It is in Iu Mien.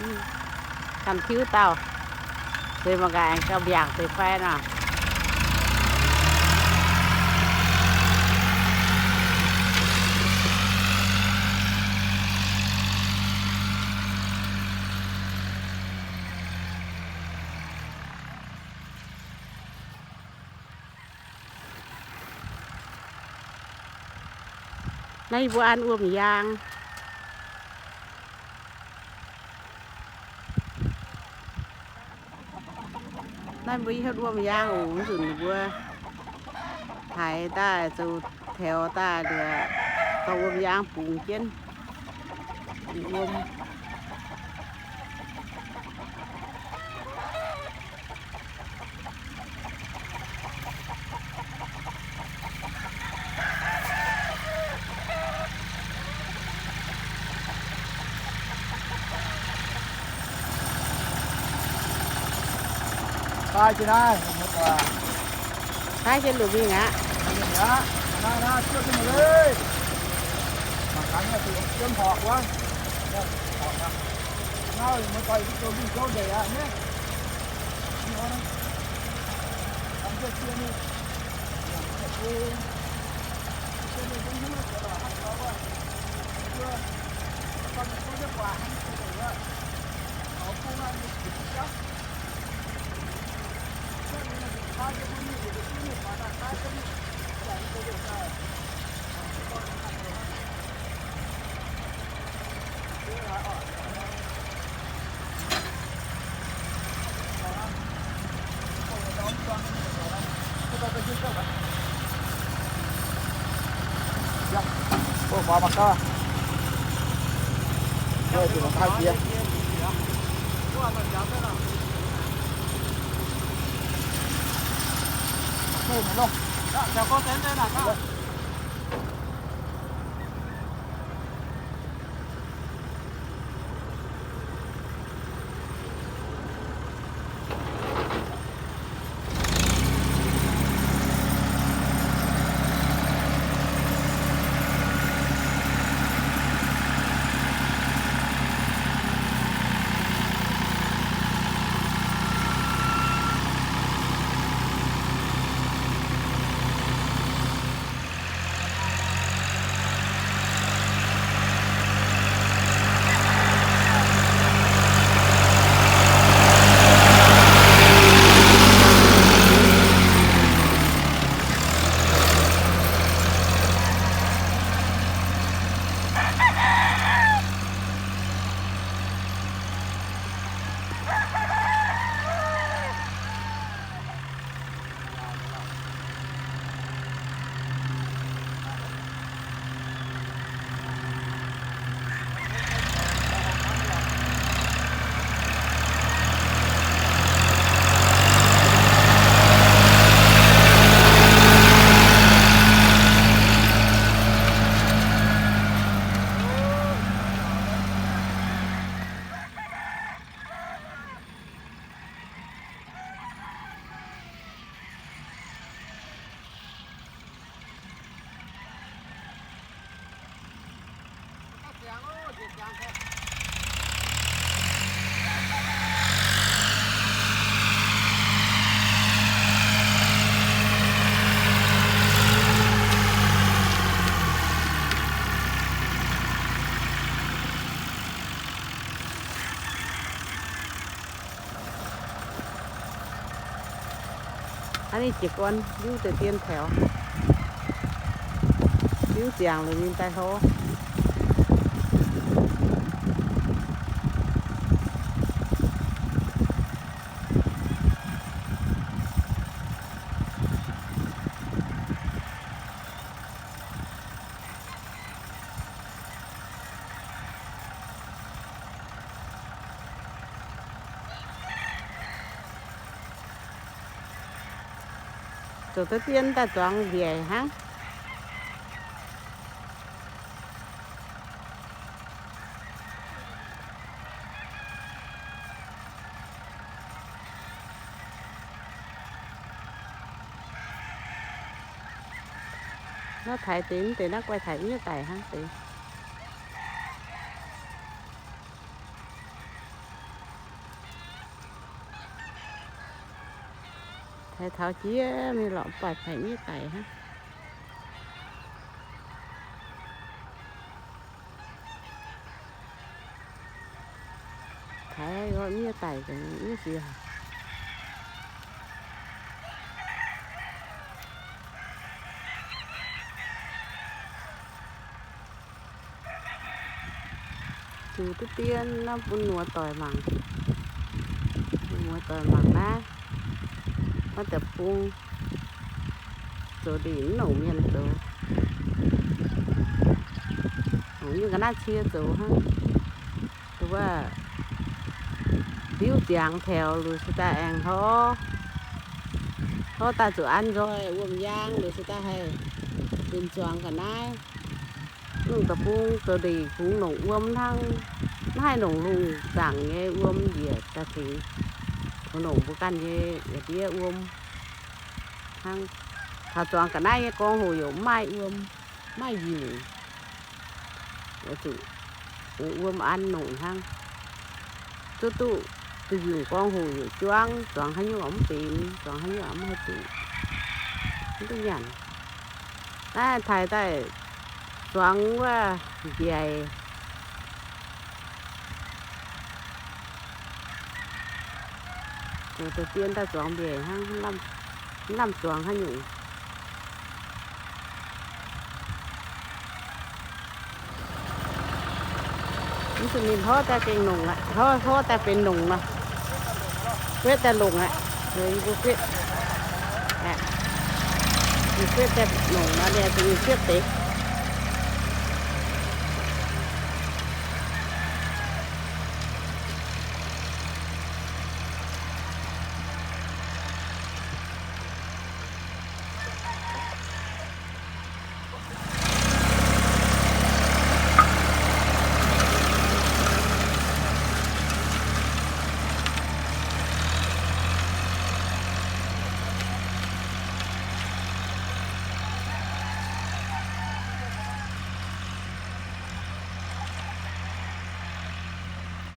Ganh tiuv dauh, se mangc gaax aengx gauh mbiaangc deix fai nor. Naaiv yie mbuo an wuom-yaang. Naaiv mbuo yie hietv wuom-yaang oc. Nzunc mbuo haiz daaih zoux taux daaih liuz, dorh wuom-yaang bungx jienv wuom. Daaih jienv naaiv, daaih jienv lungh mingh aqv. Naaiv, naaiv, cuotv jienv mingh leiz. Mangc gaax, yiem horqc wuov. Naaiv, muoz-doic, zoux mingh gouv ndeic aqv nyei. Hnangv naaiv jiez gorn liuv deix dien taux, liuv ziangx liuz ninh daaih hlo. Zoux duqv dien daaih zuangx njiec hnangv. Naaiv taaix deix, mv deix naaiv guai taaix miev daic hnangv deix. Taaih taux jiex mingh lorqc, mv baac paaic miev daic hnangv. Taaih miev daic, miev siec. Zuqc duqv dien naaiv bun muoz-doic mangc. Muoz-doic mangc naaiv, naaiv deic-bung zoux ndeic mv longc mienh zoux. Longc nyei ga'naaiv cie zoux hnangv. Wuov ndiuv ziangx taux, luoqc se daaih aengx hlorv, hlorv daaih zuqc an nzoih wuom-yaang, luoqc se daaih haih benx zuangx ga'naaiv. Lungh deic-bung zoux ndeic kungx longc wuom hnangv. Mv haih longc lungh zaangc nyei wuom njiec daaih tengx, kungx longc mbuo ganh nyei yaac ndiev wuom hnangv. Taux zuangx ga'naaiv nyei gorngv hoc yaac mv maaih wuom, mv maaih yungc. Zuqc wuom an longc hnangv. Zuqc duqv da'yungc gorngv hoc yaac juangv, zuangx haaix nyungc mv benx, zuangx haaix nyungc mv haih zuqc, mv duqv nyanc. Naaiv taaih daaih zuangx wuov mbiaec. Zoux deix dien daaih zuangx mbiaec hnangv, mv lamh zuangx haaix nyungc. Mv zuqc ninh hlorv daaih gengh longc aqv, hlorv, hlorv daaih benx longc nor. Guetv daaih longc aqv. Yie mbuo guetv, yie guetv daaih longc nor, ninh zuqc ninh siepv deix.